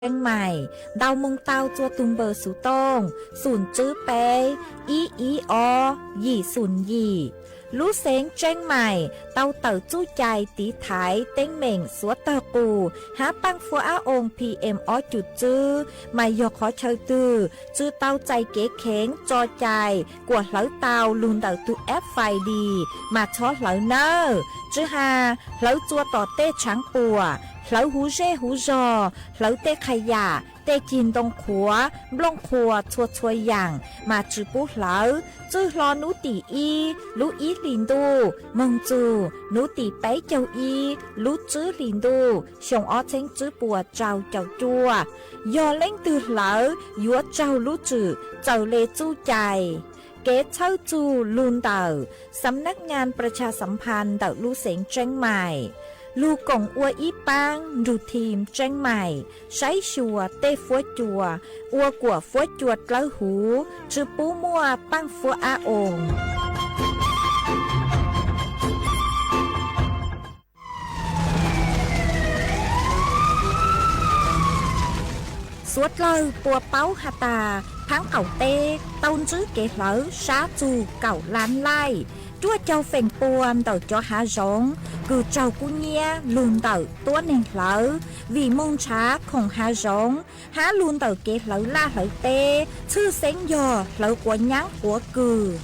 Tseeb Maim, ntaus moo tau txua tus npawb xuv tooj xoom tswb peb, ib ib ob, yim xoom yim. Lub xeev Tseeb Maim tau tawm txuj cai tiv thaiv teeb meem xuav tawg qus hab paaj fuab ab oo P M ob cum tswb, mas yog qhov chaw twg tsi tau txais kev kheev tso cai kuas hlawv tau lug ntawm tug F F I D mas txhob hlawv nawb. Tsi has hlawv txua tom tej tshaav puam, hlawv huv zej huv zog, hlawv tej qha yam, tej cig ntoo qhuav, nplooj qhuas txhua txhua yaam mas tsi pub hlawv. Txwj hlo nub tim ib lub ib hlis ntuj moog txug nub tim peb caug ib lub tswb hlis ntuj xyoo ob txheeb tswb puas rau caum cuaj. Yog leej twg hlawv yuav raug lub tswm txawm le txuj cai. Kev txhawb txug lug ntawm Xam nab ngaa pras tshas xam phas ntawm lub xeev Tseeb Maim, lug koom ua ib paab nrug thim Tseeb Maim saib xyuas tej fuab cua, ua kuam fuab cua dlawb huv, tsi pub muaj paaj fuab ab oo. Suav dlawg puas paub has tas, thaab qaum teb tau ntsib kev hlawv sab txug kaum lab laij, cuaj caug feem pua ntawm cov hav zoov kws raug kub nyiab lug ntawm tuab neeg hlawv, vim moog nrhav khoom hav zoov hab lug ntawm kev hlawv laj hlawv teb, tshwj xeeb yog hlawv quav nyaab quav kws.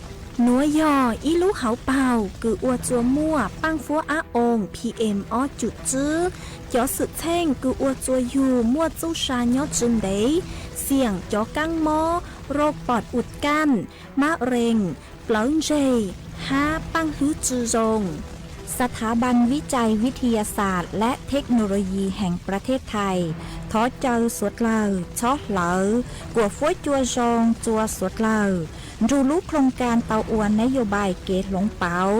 Nuav yog ib lub hauv paug kws ua txua muaj paaj fuab ab oo P M ob cum tswb. Cov xwm txheej kws ua txua yug muaj txuj sa nyob tsi ntev, xiam cov kaab mob, rau pom ua kaaj, mab rees, plawv ntseg, hab paaj hlwb tsi zoo. ສະຖາບັນວິໄຈວິທະຍາສາດ ແລະ ເທັກໂນໂລຢີ ແຫ່ງປະເທດໄທ thov caw suav dlawg txhob hlawv kuam fuab cua zoo txua suav dlawg, nrug lub ໂຄງການ tau ua ນະໂຍບາຍ kev hloov pauv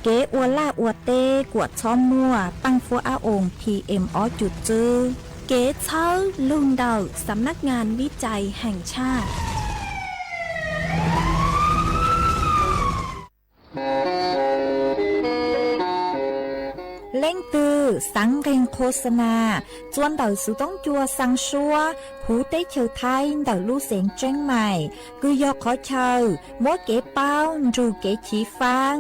kev ua laj ua teb kuam txhob muaj paaj fuab ab oo P M ob cum tswb. Kev txhawb lug ntawm ສຳນັກງານວິໄຈແຫ່ງຊາດ. Leej twg xaav nqeeg ໂຄສະນາ txua ntawm xuv toob cua xaa suab huv teb chaws Thaib ntawm lub xeev Tseeb Maim, kws yog qhov chaw muab kev paub nrug kev chiv faab,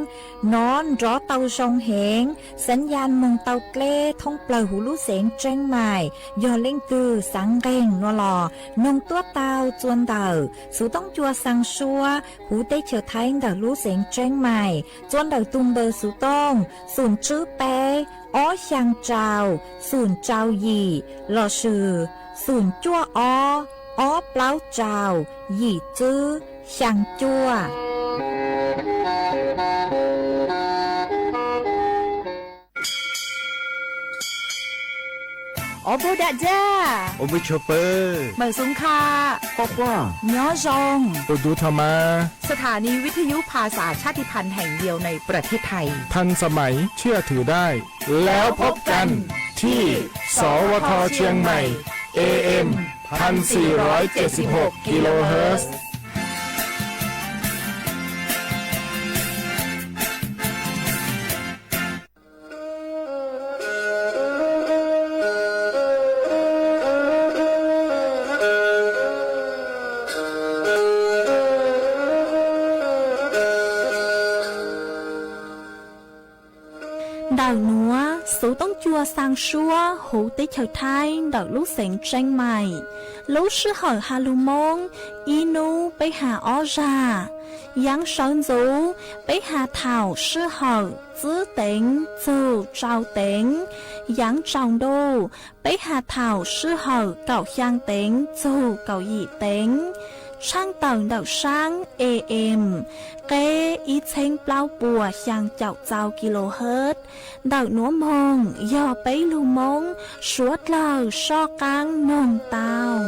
nov nrov tau zoo heev, xaav yaj moog tau dleb thoob plawg huv lub xeev Tseeb Maim. Yog leej twg xaav nqeeg nua los noog tuab tau txua ntawm xuv toob cua xaa suab huv teb chaws Thaib ntawm lub xeev Tseeb Maim, txua ntawm tug npawb xuv tooj xoom tswb peb, ob xyaa rau, xoom rau yim, lossis xoom cuaj ob, ob plaub rau, yim tswb, xyaa cuaj. Ob pug dam ja, mawm xoo kha, nyob zoo, tus duv tho mas. ສະຖານີວິທະຍຸພາສາຊາດຕິພັນແຫ່ງດຽວໃນປະເທດໄທ ທັນສະໄໝເຊື່ອຖືໄດ້ แล้วพบกันที่ สวท เชียงใหม่ เอ เอ็ม พันสี่ร้อยเจ็ดสิบหก กิโลเฮิรตซ์ Ntawm nuav, xuv toob cua xaa suab huv teb chaws Thaib ntawm lub xeev Tseeb Maim. Lub sij hawm has lug Moob, ib nub peb has ob zag. Yaav sawv ntxuv, peb has thaum sij hawm tsib teev txug rau teev. Yaav tsaus ntuj, peb has thaum sij hawm kaum xyaa teev txug kaum yim teev. Tshaaj tawm ntawm saab A M, qeb ib txheeb plaub puas xyaa caum txau kilohertz. Ntawm nuav moog yog peb lug Moob suav dlawg soj qaab noog tau.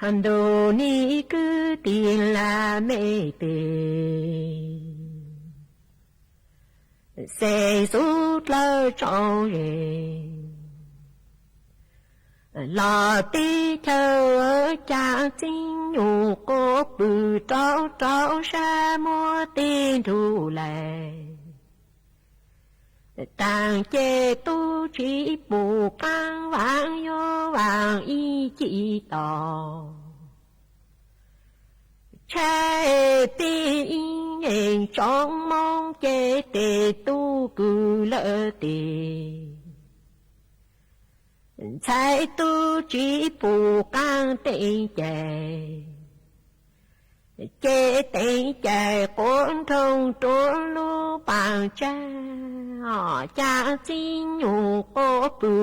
Hab ntuj nim kwv tij laj mej teb, xeeb xuv dlawg tsaus ze. Los teb chaws cas txib nyuj quab pw rau rau sab muab tej nrug lawm. Taag ces tub tsi pum qaab vaam yuav vaam ib cim tos. Tshab es tej ib yeej tsoom Moob ces tes tub kws lawm tes. Ntxhais tub tsi pum qaab teev cai, ces teev cai quav nroog rua lub paag tsab, cas txib nyuj quab pw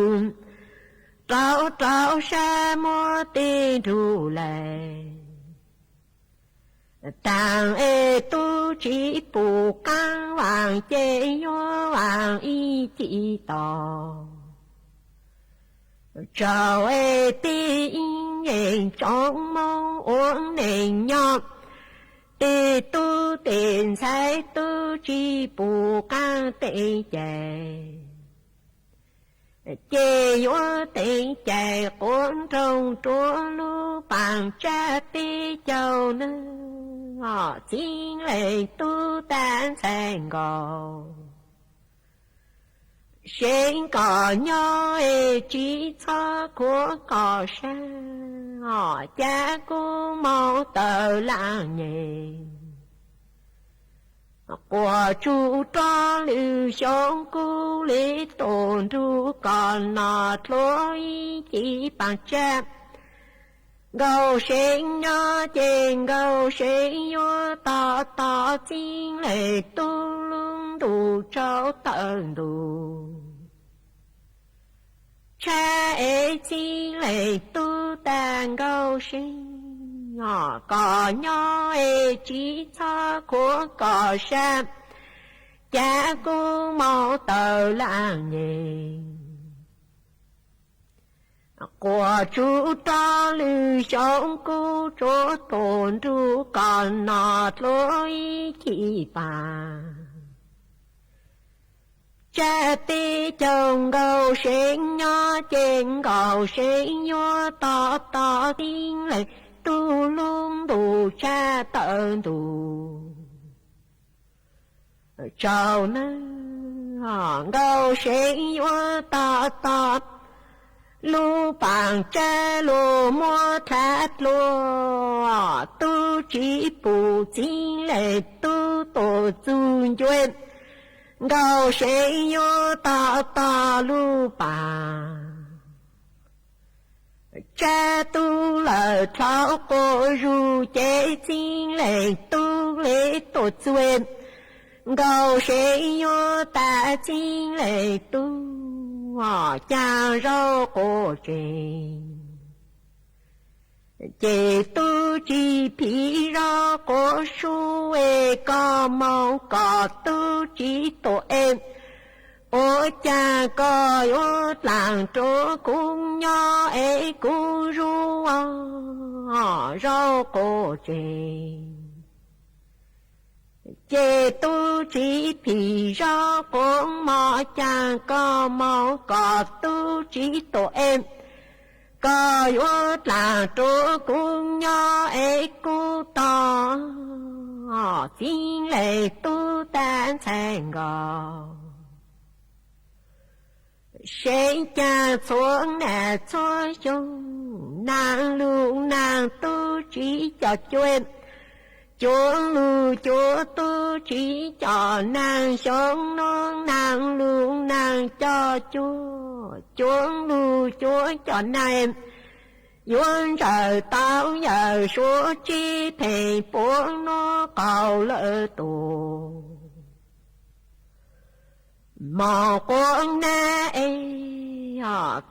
rau rau sab muab tej nrug lawm. Taag es tub tsi pum qaab vaam ces yuav vaam ib cim tos. Tsaug es tej ib yeej tsoom Moob ua neej nyob, tes tub tes ntxhais tub tsi pum qaab teev cai, ces yuav teev cai quav nroog rua lub paag tsab peb caug neeg, txib leej tub tag ntxhais nkaus. Seev kom nyob es tsi txhob khuav kom sab, cas kub moog tawm laaj nyem. Quas tsug rov lwm xyoo kub le tuam nrug kom nom dlua ib cim paag tsab. Nkaus seev nyob ces nkaus seev yuav tos tos txib leej tub lub ntuj tsaus tawm ntuj. Tshab es txib leej tub tag nkaus seev, kom nyob es tsi txhob khuav kom sab, cas kub moog tawm laaj nyem. Quas tsug rov lwm xyoo kub tsug tuam nrug kom nom dlua ib cim paag tsab peb caug. Nkaus seev nyob ces nkaus seev yuav tos tos txib leej tub lub ntuj tsaus tawm ntuj. Tsaug neeg, nkaus seev yuav tos tos lub paag tsab lug muab dlua dlua, tub tsi pum txib leej tub tuam txug ncua. Nkaus seev yuav tos tos lub paag tsab tub lawm dlhau quas zug ces txib leej tub le tuam txuj. Nkaus seev yuav tas txib leej tub, cas zaub quas tsev. Ces tub tsi phim zaub quas sub es koj moog kom tub tsi tuam es, ua cas koj yuav dlaag rua kuv nyob es kuv zub zaub quas tsev. Ces tub tsi phim zaub quas mov, cas koj moog kom tub tsi tuam es, koj yuav dlaag rua kuv nyob es kuv tos txib leej tub tag ntxhais nkaus. Seev caag txhua nam txhua xyoo, naag lug naag tub tsi coj cuab, cuab lug cuab tub tsi coj naag, xyoo nuav naag lug naag coj cuab, cuab lug cuab coj naag, yuav ntsawm tau yawm suav tsib pheej puab nuav qaug lawm tus. Moog quas nab es,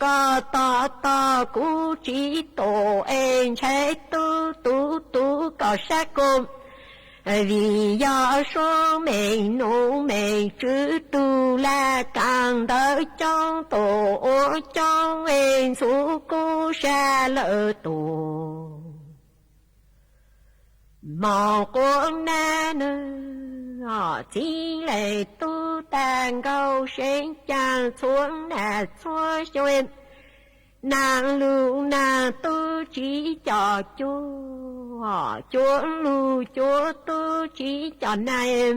koj tos tos kuv tsi tuam es ntshai tub tub tub koj sab kuv. Vim yog suav meej num meej tswv tug laj kaam ntawv coob tus ua coob es ntxhuv kuv sab lawm tus. Moog quas nab nws, txib leej tub tag nkaus seev caag txhua nam txhua xyoo. Nas lug nas tub tsi coj cuab, cuab lug cuab tub tsi coj nas.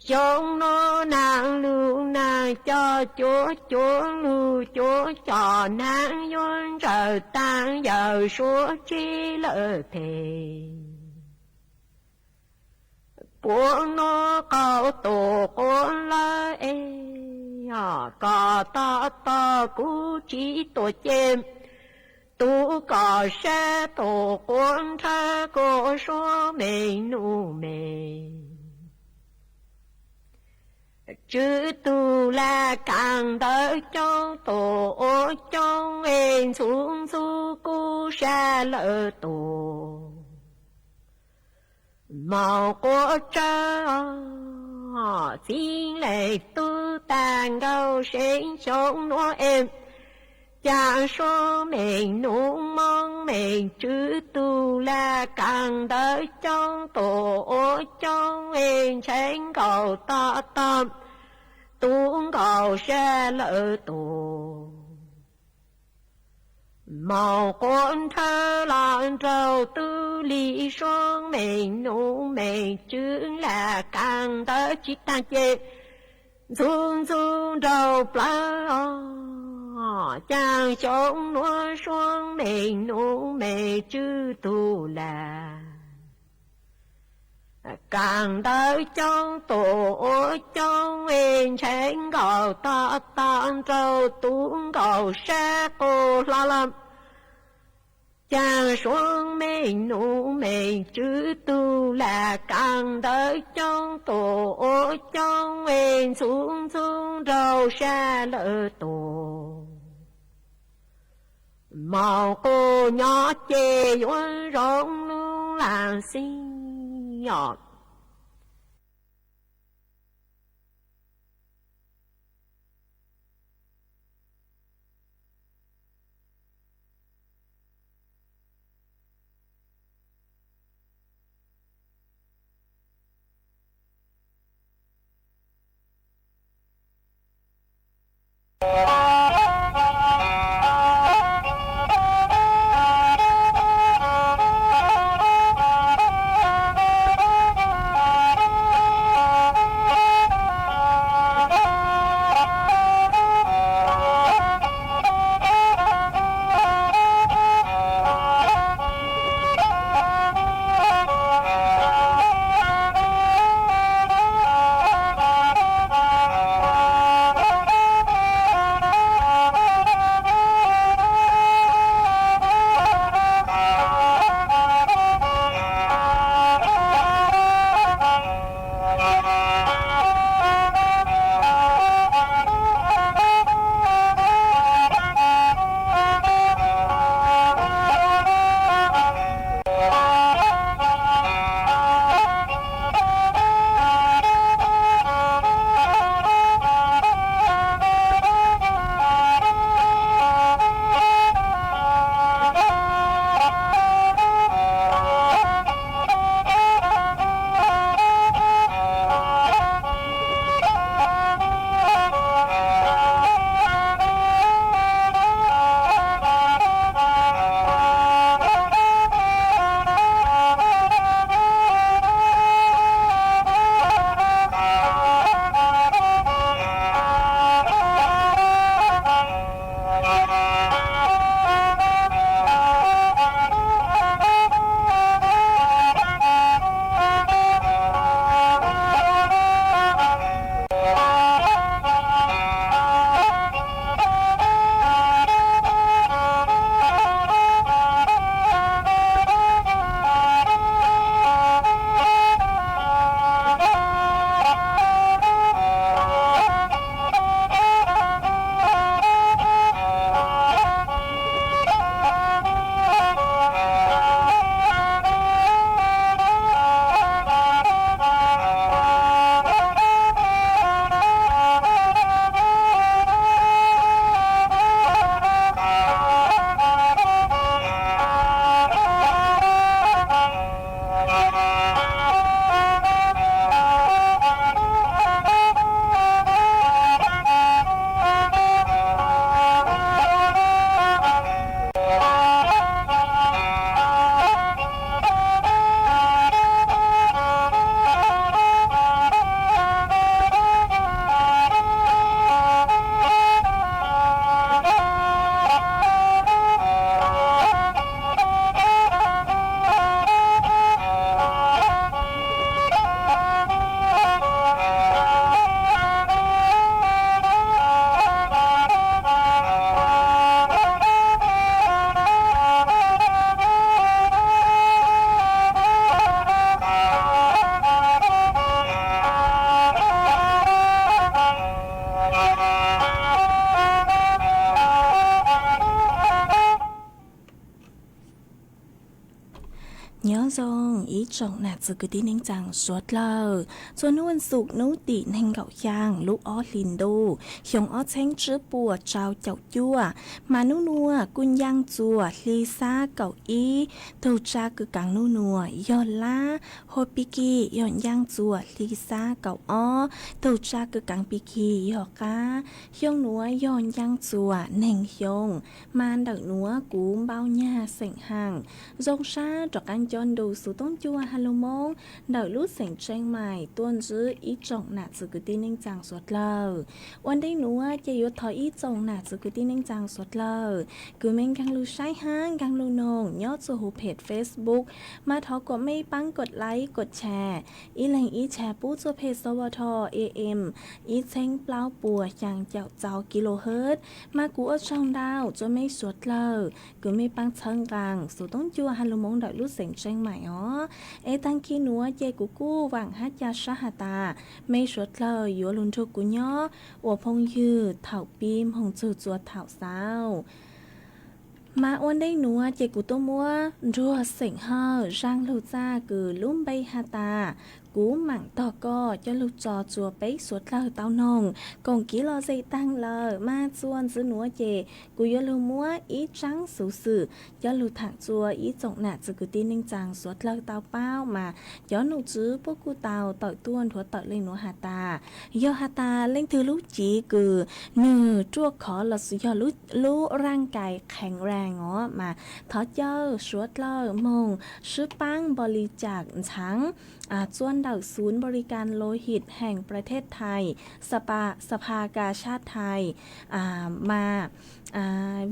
Xyoo nuav nas lug nas coj cuab, cuab lug cuab coj nas, yuav ntsawj taag yawm suav tsi lawm phem. Puab nuav qaug tus quav lawm es, koj tab tom kuv tsi tuaj ces, tub koj sab tus quav nrhawv kuv suav meej num meej. Tswv tug lam kaam ntawv coob tus ua coob es, ntxhub ntxhub kuv sab lawm tus. Moog quav tsawv, txhib leej tub tag nkaus seev xyoo nuav es, ca suav meej num moog meej, tswv tug lam kaam ntawv coob tus ua coob es, ntshai nkaus tog tog, tub nkaus sab lawm tus. Moog quav nrhawv los nraug tub li suav meej num meej, tswv lam kaam ntawv tsi taag ces, ntxhub ntxhub nraug plawv os, ca xyoo nuav suav meej num meej, tswv tug lam kaam ntawv coob tus ua coob es, ntshai nkaus tog tog, nraug tub nkaus sab quas hlo los, ca suav meej num meej, tswv tug lam kaam ntawv coob tus ua coob es, ntxhub ntxhub nraug sab lawm tus. Moog quas nyob ces yuav zoo lub laag xib os. Nyob zoo ib tsoom nam txiv kwv tij neej tsaa suav dlawg, txhua hnub vas xuv hnub tim neeg nkaum xyaa lub ob hlis ntuj xyoo ob txheeb tsib puas rau caum cuaj, mas nub nuav kuj ncaaj txuas hli xab kaum ib. Tug tsa kws kaav nub nuav yog lab, hua pig kig yog ncaaj txuas hli xab kaum ob, tug tsa kws kaav pig kig yog qab. Xyoo nuav yog ncaaj txuas neeg xyoo, mas ntawm nuav kuv npau nyag xeem haam. Zoo sab rov qaab nco ntu xuv toob cua ha lug Moob ntawm lub xeem Tseej Maim tuaj ntsib ib tsoom nam txiv kwv tij neej tsaa suav dlawg. Ua ntej nuav ces yuav thov ib tsoom nam txiv kwv tij neej tsaa suav dlawg kws mej nkaag lug saib hab nkaag lug noog nyob txuas huv phem Facebook, mas thov kuas mej paab kov like kov share, ib leeg ib share pub txuas phem xov vo dho am ib txheeb plaub puas xyaa caum txau kilohertz. Mas kuv ua tsaug ntau txuas mej suav dlawg kws mej paab txhawb nqaa xuv toob cua ha lug Moob ntawm lub xeem Tseej Maim os. Es taag kig nuav ces kuv kuj vaam hab ca sab has tas mej suav dlawg yuav lug nrug kuv nyob ua phooj ywg thaum pib moog txug txuas thaum xaus. Mas ua ntej nuav ces kuv tuaj muab nruag xeem Hawj zaaj lug txaj kws lub npe has tas kuv maam tog koj coj lug tso txuas peb suav dlawg tau noog koom kiv lom zem taag lawm. Mas txuas ntxiv nuav ces kuv yuav lug muab ib tsaab xuv xwm coj lug thaam txuas ib tsoom nam txiv kwv tij neej tsaa suav dlawg tau paub, mas cov nom tswv puab kuj tau tawm tuaj nthuav tawm le nuav has tas, yog has tas leej twg lub cev kws nwg ruaj khov lossis yog lub ร่างกายแข็งแรง os mas thov caw suav dlawg moog swb paab บริจาค ntxhaav txuas ntawm ศูนย์บริการโลหิตแห่งประเทศไทย สภากาชาดไทย mas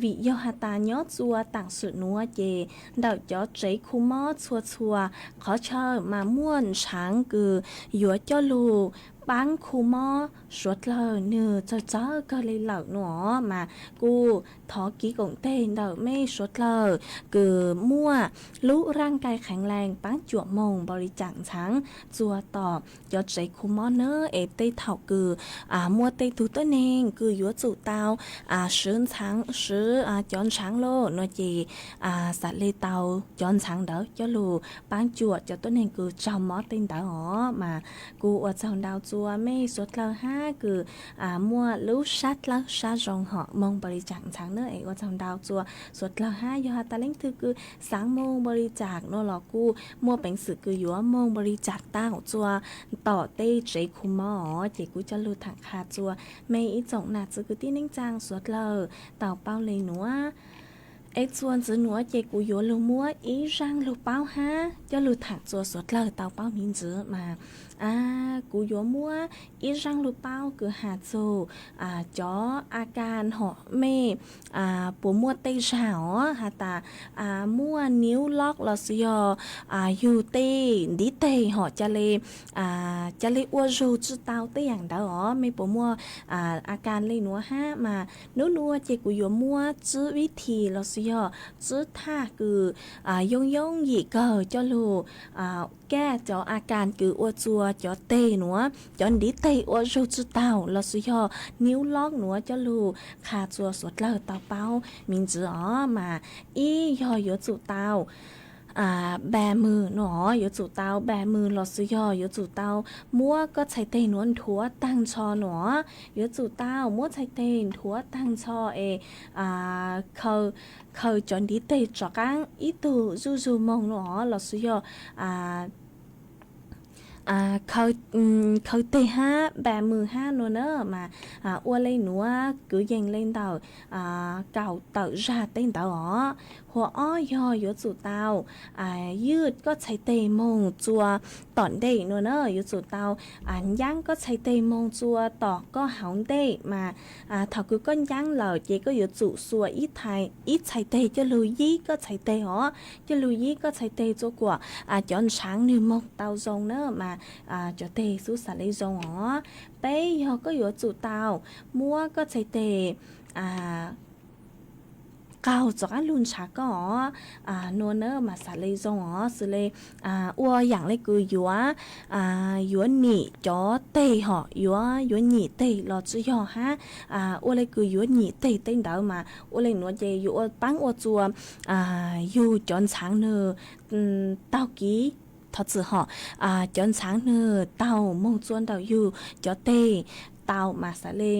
vim yog has tas nyob txuas taam sim nuav ces ntawm cov tsev khu mob txhua txhua qhov chaw mas muaj ntshaav kws yuav coj lug paab khu mob suav dlawg nwg txawg txawg kawg le lawm no, mas kuj thov kiv koom teg ntawm mej suav dlawg kws muaj lub ร่างกายแข็งแรง paab cuam moog บริจาค ntxhaav txuas tom cov tsev khu mob nawb. Es tej thaum kws muaj tej tug tuab neeg kws yuav tsum tau swv ntxhaav, swv cov ntshaav lawm no ces xaav le tau cov ntxhaav ntawd coj lug paab cuam cov tuab neeg kws raug mob tej ntawd os. Mas kuj ua tsaug ntau txuas mej suav dlawg hab kws muaj lub sab dlawg sab zoo hom moog บริจาค ntxhaav nawb. Es ua tsaug ntau txuas suav dlawg hab yog has tas leej twg kws xaav moog บริจาค no los kuj muaj peev xwm kws yuav moog บริจาค tau txuas tom tej tsev khu mob os. Ces kuv coj lug thaam qha txuas mej ib tsoom nam txiv kwv tij neej tsaa suav dlawg tau paub le nuav. Es txuas ntxiv nuav ces kuv yuav lug muab ib zaaj lug paub hab coj lug thaam txuas suav dlawg tau paub miv ntsis mas kuv yuav muab ib zaaj lug paub kws has txug cov a kas hom mej puas muaj tej zag os has tas muaj niv loj lossis yog yug tej ntiv teg hom ca le, ca le ua zug tsi tau tej yaam ntawd os. Mej puas muaj a kas le nuav hab mas nub nuav ces kuv yuav muab tsib vib thim lossis yog tsib thaj kws yooj yooj yim kawg coj lug kaj cov a kas kws ua txuas cov teg nuav, cov ntiv teg ua zug tsi taug lossis yog niv loj nuav coj lug qha txuas suav dlawg tau paub miv ntsis os. Mas ib yog yuav tsum tau npa mws no, yuav tsum tau npa mws lossis yog yuav tsum tau muab koj txhais teg nuav nthuav taag nrho no, yuav tsum tau muab txhais teg nthuav taag nrho es khaws cov ntiv teg rov qaab ib tug zuj zug moog no lossis yog khaws teg hab npa mws hab no na. Mas ua le nuav kwv yees le ntawm kaum tawm zag tej ntawd os. Hua ob yog yuav tsum tau ywj koj txhais teg moog txua tom ntej no na, yuav tsum tau ncaab koj txhais teg moog txua tom koj hauv ntej mas thaum kws koj ncaab lawm ces koj yuav tsum xuas ib txhais teg coj lug yib koj txhais teg os, coj lug yib koj txhais teg txua kuas cov ntshaav nwg moog tau zoo na mas cov teg xub xav le zoo os. Peb yog koj yuav tsum tau muab koj txhais teg qaug rov qab lug ntshav koj os. Nua na mas xav le zoo os, xws le ua yaam le kws yuav, yuav nyim cov teg hom, yuav, yuav nyim teg los tsi yog hab, ua le kws yuav nyim teg tej ntawd mas ua le nuav ces yuav ua paab ua txua yug cov ntxhaav nwg taug kiv, thov txim hom, cov ntxhaav nwg taug moog txua ntawm yug cov teg tau mas xav le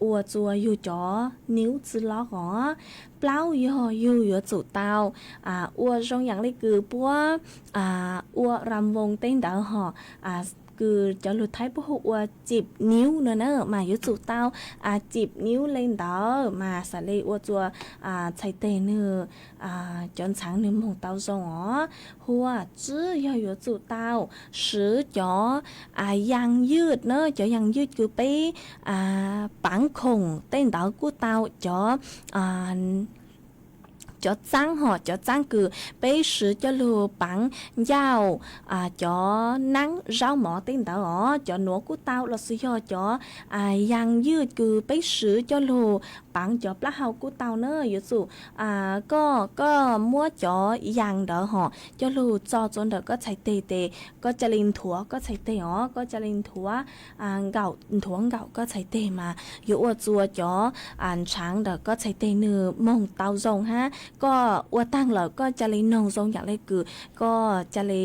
ua txua yug cov niub txwv loj os. Plaub yog yug yuav tsum tau ua zoo yaam le kws puab ua ram voos tej ntawd hom, kws cov lug Thaib puab hu ua cim niub no na mas yuav tsum tau cim niub le ntawd mas xav le ua txua txhais teg nwg, cov ntxhaav nwg moog tau zoo os. Huam tswb yog yuav tsum tau swv cov yaas ywj na, cov yaas ywj kws peb paav khoom tej ntawd kuj tau, cov cov txaab hom, cov txaab kws peb swv coj lug paav ncauj, cov naab zaub mov tej ntawd os, cov nuav kuj tau, lossis yog cov yaas ywj kws peb swv coj lug paav cov plaub hau kuj tau na. Yuav tsum koj, koj muab cov yaas ntawd hom coj lug txo txua ntawm koj txhais teg tes koj ca le nthuav koj txhais teg os, koj ca le nthuav, nthuav nkaum koj txhais teg mas yuav ua txua cov ntshaav ntawm koj txhais teg nwg moog tau zoo hab. Koj ua taag lawm koj ca le noog zoo yaam le kws, koj ca le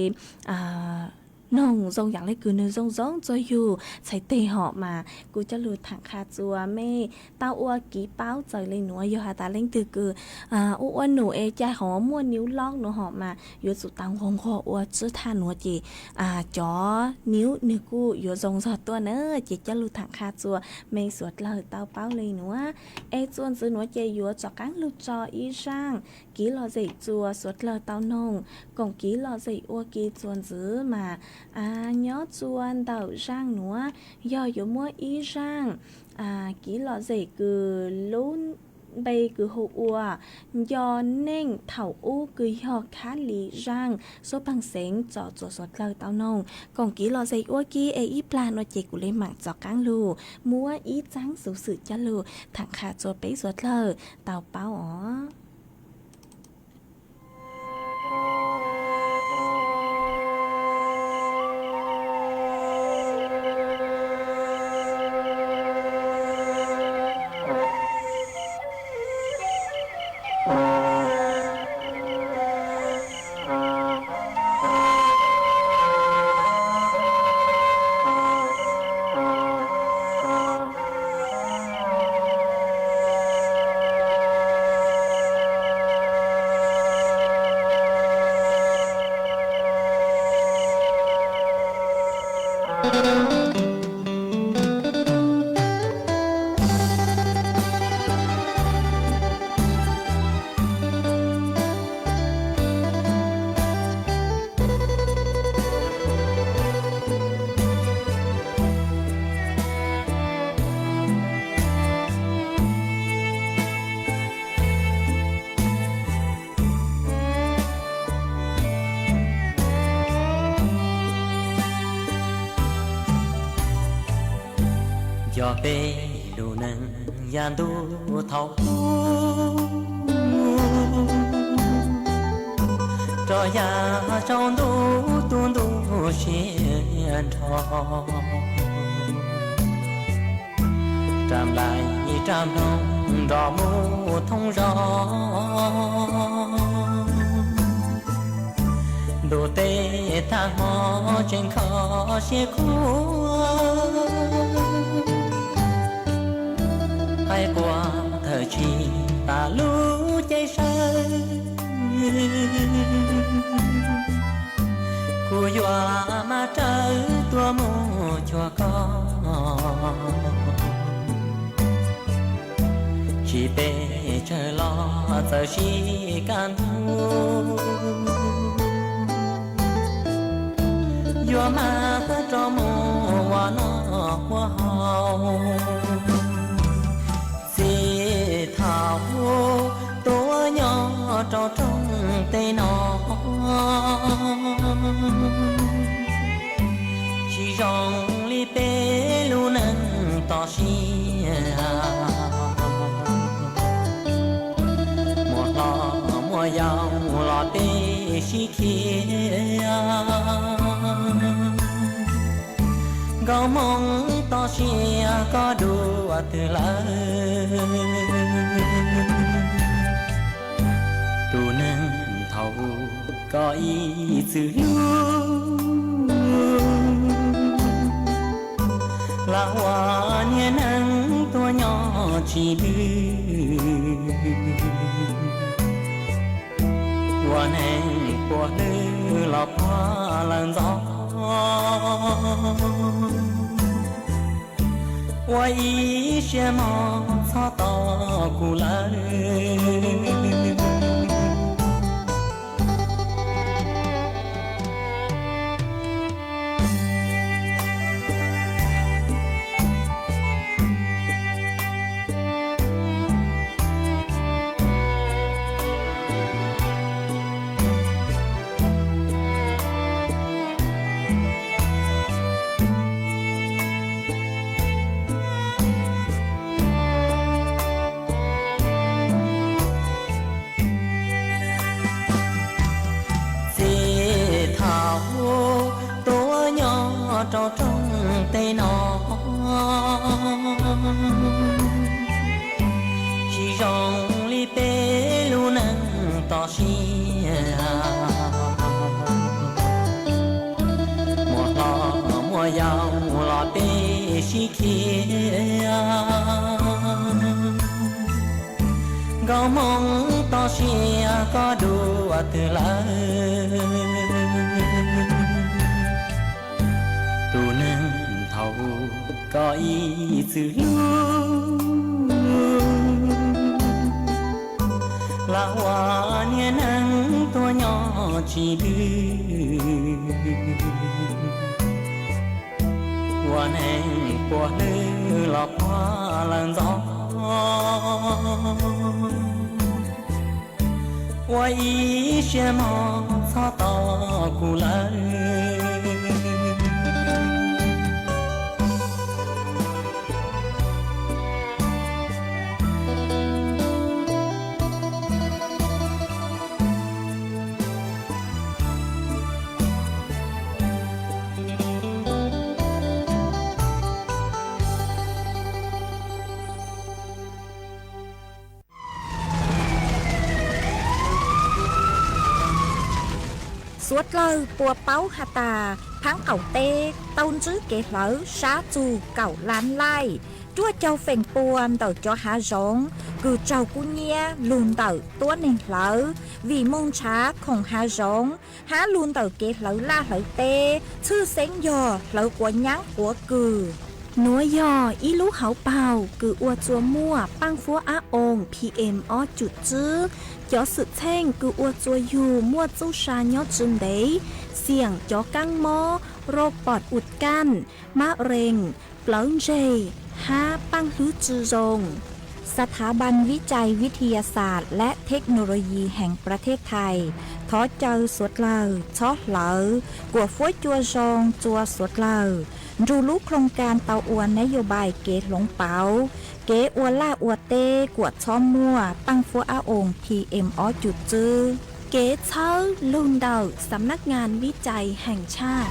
noog zoo yaam le kws nwg zoo zoo txuag yug txhais teg hom mas kuv coj lug thaam qha txua mej tau ua kiv paub txawm le nuav. Yog has tas leej twg kws ua ua num es ca hov muaj niub loj nuav hom mas yuav tsum tau nquag nquag ua tswb thaj nuav ces cov niub nwg kuj yuav zoo zog tuaj na. Ces coj lug thaam qha txua mej suav dlawg tau paub le nuav. Es txuas ntxiv nuav ces yuav rov qaab lug tso ib zaaj kiv lom zem txua suav dlawg tau noog. Koom kiv lom zem ua ke txuas ntxiv mas nyob txua ntawm zaaj nuav yog yuav muab ib zaaj kiv lom zem kws lub npe kws hu ua nco neej thaum ub kws yog khab li zaaj suab peeg xeev tso txua suav dlawg tau noog. Koom kiv lom zem ua ke es ib plag nuav ces kuv le maam rov qaab lug muab ib txaab xuv xwm coj lug thaam qha txua peb suav dlawg tau paub os. Nco peb lub neej yav ntuj thaum ub, rov yav tsaus ntuj tu ntuj siab nrho, rab nplai rab nplooj nrov mus thoob zos. Ntuj teb tag hmo tseem kho siab khuav, qaib qua thawm tsis tas lub cev saw. Kuv yuav mas raws tuaj mus cuag koj, tsis pes tsawg los txawm sib kaj ntug, yuav mas rov mus ua noj ua haus. Txij thaum tuaj nyob rau rooj teb no, tsis zoo li peb lub neej toj siab. Muaj sib khiav. Nkauj Hmoob toj siab koj dua twg lawm? Tus neeg thaum koj ib txwm hlub, lam ua niag neeg tuag nyob tsis dwb. Ua neeg puas hlwb los puag lawm ntxov, ua ib siab mog txhob tos kuv lawm. Txij thaum tuaj nyob rau rooj teb no, tsis zoo li peb lub neej toj siab. Muaj hlob muaj yau los peb sib khiav. Nkauj Hmoob toj siab koj dua twg lawm? Tus neeg thaum koj ib txwm hlub, lam ua niag neeg tuag nyob tsis dwb. Ua neeg puas hlwb los puag lawm ntxov, ua ib siab mog txhob tos kuv lawm. Suav dlawg puas paub has tas phaab qaum teb tau ntsib kev hlawv sab txug kaum lab laij, cuaj caug feem pua ntawm cov hav zoov kws raug kub nyiab lug ntawm tuab neeg hlawv vim moog nrhav khoom hav zoov hab lug ntawm kev hlawv laj hlawv teb, tshwj xeeb yog hlawv quav nyaab quav kws. Nuav yog ib lub hauv paug kws ua txuas muaj paaj fuab ab oo P M ob cum tswb, cov xwm txheej kws ua txuas yug muaj txuj sa nyob tsi ntev, xiam cov kaab mob, roj pom ua kaj, mab rees, plawv ntseg, hab paaj hlwb tsi zoo. ສະຖາບັນວິໄຈວິທະຍາສາດ ແລະ ເທັກໂນໂລຢີ ແຫ່ງປະເທດໄທ thov caw suav dlawg txhob hlawv kuam fuab cua zoo rua suav dlawg, nrug lub ໂຄງການ tau ua ນະໂຍບາຍ Kev hloov pauv, kev ua laj ua teb kuam txhob muaj paaj fuab ab oo P M ob cum tswb. Kev txhawb lug ntawm ສຳນັກງານວິໄຈແຫ່ງຊາດ.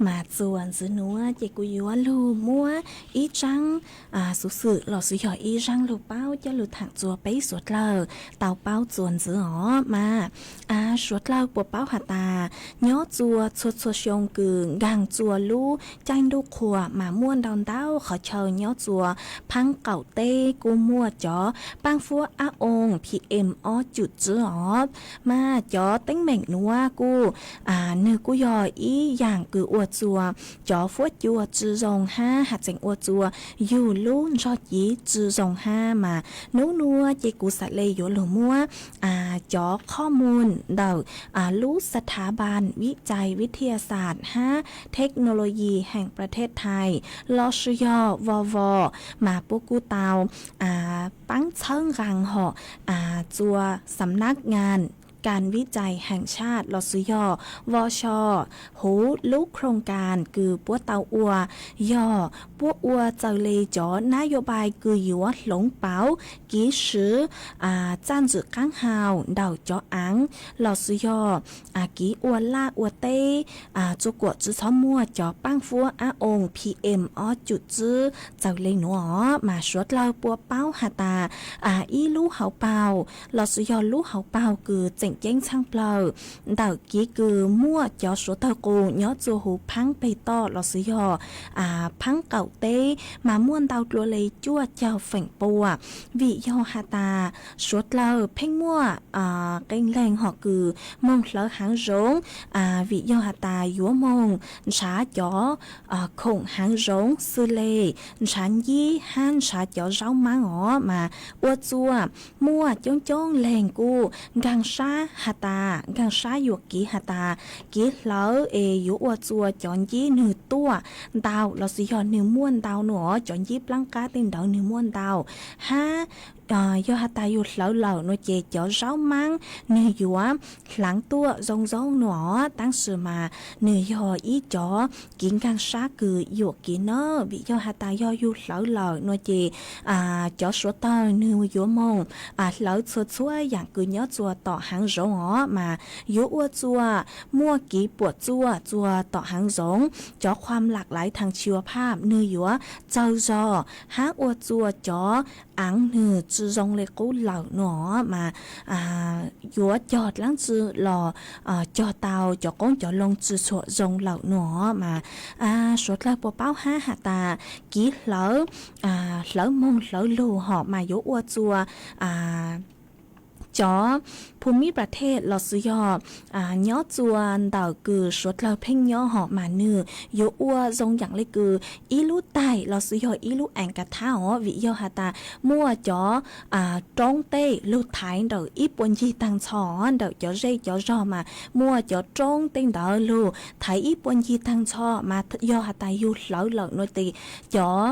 Mas txuas ntxiv nuav ces kuv yuav lug muab ib tsaab xuv xwm los sis yog ib zaab lug paub coj lug thaam txuas peb suav dlawg tau paub txuas ntxiv os mas. Suav dlawg puas paub has tas nyob txuas txhua txhua xyoo kws nkaag txuas lub caij ntuj qhua mas muaj ntau ntau qhov chaw nyob txuas phaab qaum teb kuj muaj cov paaj fuab ab oo P M ob cum tswb os. Mas cov teeb meem nuav kuj, nwg kuj yog ib yaam kws ua txuas cov fuab cua tsi zoo hab has txeem ua txuas yug lub ntsog civ tsi zoo hab mas. Nub nuav ces kuv xaav le yuav lug muab cov qhov muag ntawm lub ສະຖາບັນວິໄຈວິທະຍາສາດ hab ເທັກໂນໂລຢີ ແຫ່ງປະເທດໄທ los sis yog ວວ mas puab kuj tau paab txhawb nqaa hom txuas ສຳນັກງານ kas vij cais heev tshaj los sis yog vo so huv lub khoom kas kws puab tau ua, yog puab ua txaws le cov nab yau npais kws yuav hloov pauv kiv swv txaj ntxwm qaab hau ntawm cov aav los sis yog kiv ua laj ua teb, txua kuam tsi txhob muaj cov paab fuab ab oo P M ob cum tsib txaws le nuav os. Mas suav dlawg puas paub has tas ib lub hauv paug los sis yog lub hauv paug kws tseem ceeb tshaj plawg ntawm kiv kws muaj cov suav dlawg qus nyob txua huv phaab peg toj los sis yog phaab qaum teb mas muaj ntau dlua le cuaj caug feem pua. Vim yog has tas suav dlawg pheej muaj qee leeg hom kws moog hlawv haav zoov, vim yog has tas yuav moog ntshav cov khoom haav zoov xws le ntshav ncib hab ntshav cov zaub maab os. Mas ua txua muaj coob coob leeg kuj nkaag sab has tas, nkaag sab yuam kev has tas kiv hlawv es yuav ua txua cov ncib nwg tuaj ntau los sis yog nwg muaj ntau no, cov ncib plaab qaab tej ntawd nwg muaj ntau hab yog has tas yug hlawv lawm no ces cov zaub maab nwg yuav hlaav tuaj zoo zoo no, tab sis mas nwg yog ib cov kiv nkaag sab kws yuam kev na. Vim yog has tas yog yug hlawv lawm no ces cov suav dlawg nwg yuav moog hlawv txhua txhua yaam kws nyob txua tom haav zoov os, mas yuav ua txua muaj kiv puam txuaj txua tom haav zoov, cov khuam lam laiv thaj chiuv phaj nwg yuav txawg zog hab ua txua cov aav nwg tsi zoo le qub lawm no, mas yuav cog dlaab tsi los cog tau cov qoob cov loo tsi tshua zoo lawm no. Mas suav dlawg puas paub hab has tas kiv hlawv, hlawv moog hlawv lug hom mas yuav ua txua cov phu mib pas thej los sis yog nyob txua ntawm kws suav dlawg pheej nyob hom mas nwg yuav ua zoo yaam le kws ib lub taig los sis yog ib lub eev kav thab os. Vim yog has tas muaj cov roob tej lug thaiv ntawm ib puas ncig taag nrho, ntawm cov zej cov zog mas muaj cov roob tej ntawd lug thaiv ib puas ncig taag nrho, mas yog has tas yug hlawv lawm no ces cov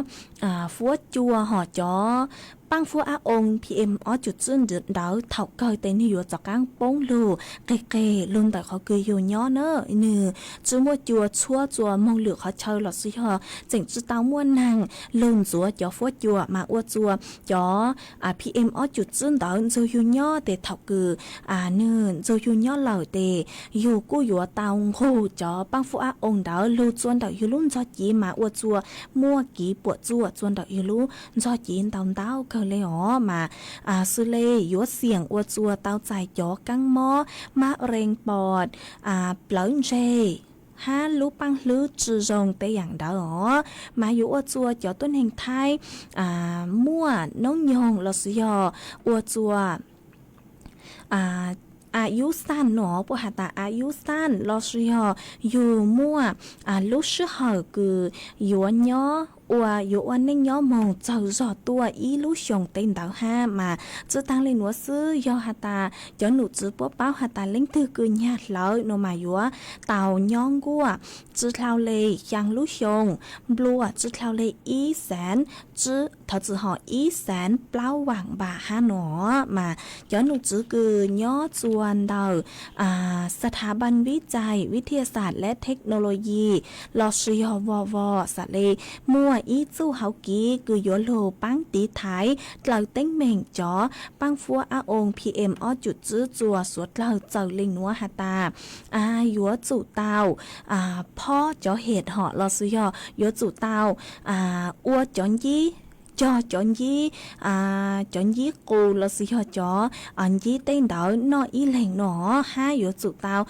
fuab cua hom cov paab fuab ab oo P M ob cum tsib ntawd thaum kawg tes nwg yuav rov qaab poob lug qig qig lug ntawm qhov kws yug nyob na. Nwg tsi muaj cua txhuab txua moog lwm qhov chaw los sis yog tseem tsi tau muaj naag lug ntxuav cov fuab cua mas ua txua cov P M ob cum tsib ntawd ntxug yug nyob tes thaum kws nwg ntxug yug nyob lawm tes yug kuj yuav tau nqug cov paab fuab ab oo ntawd lug txua ntawm yug lub ntxog civ mas ua txua muaj kiv puam txuaj txua ntawm yug lub ntxog civ ntau ntau kawg le os. Mas xws le yuav xiam ua txua tau txais cov kaab mob, mab rees pom, plawv ntseg hab lub paab hlwb tsi zoo tej yaam ntawd os. Mas yuav ua txua cov tuab neeg Thaib muaj noob nyoog los sis yog ua txua a yub xaj no, puab has tas a yub xaj los sis yog yug muaj lub sij hawm kws yuav nyob ua, yuav ua neej nyob moog txawg zog tuaj ib lub xyoo tej ntawd hab. Mas tsi taag le nuav xwb, yog has tas cov num tswv puab paub has tas leej twg kws nyag hlawv no mas yuav tau nyob nkuaj tsi dlhau le xyaa lub xyoo, nplua tsi dlhau le ib xeev, thov txim hom, ib xeev plaub vaam npam hab no. Mas cov num tswv kws nyob txua ntawm Sthas Paj Vij Cai Vij Thia Xas le Thej Nau Lo Yi los sis yog vo vo xam le muaj ib txuj hauv kev kws yuav lug paab tiv thaiv dlaws teeb meem cov paab fuab ab oo P M ob cum tsib txua suav dlawg txawm le nuav has tas yuav tsum tau phob cov hetv hom los sis yog yuav tsum tau ua cov ncib, cog cov ncib, cov ncib qus los sis yog cov ncib tej ntawd noj ib leeg no hab yuav tsum tau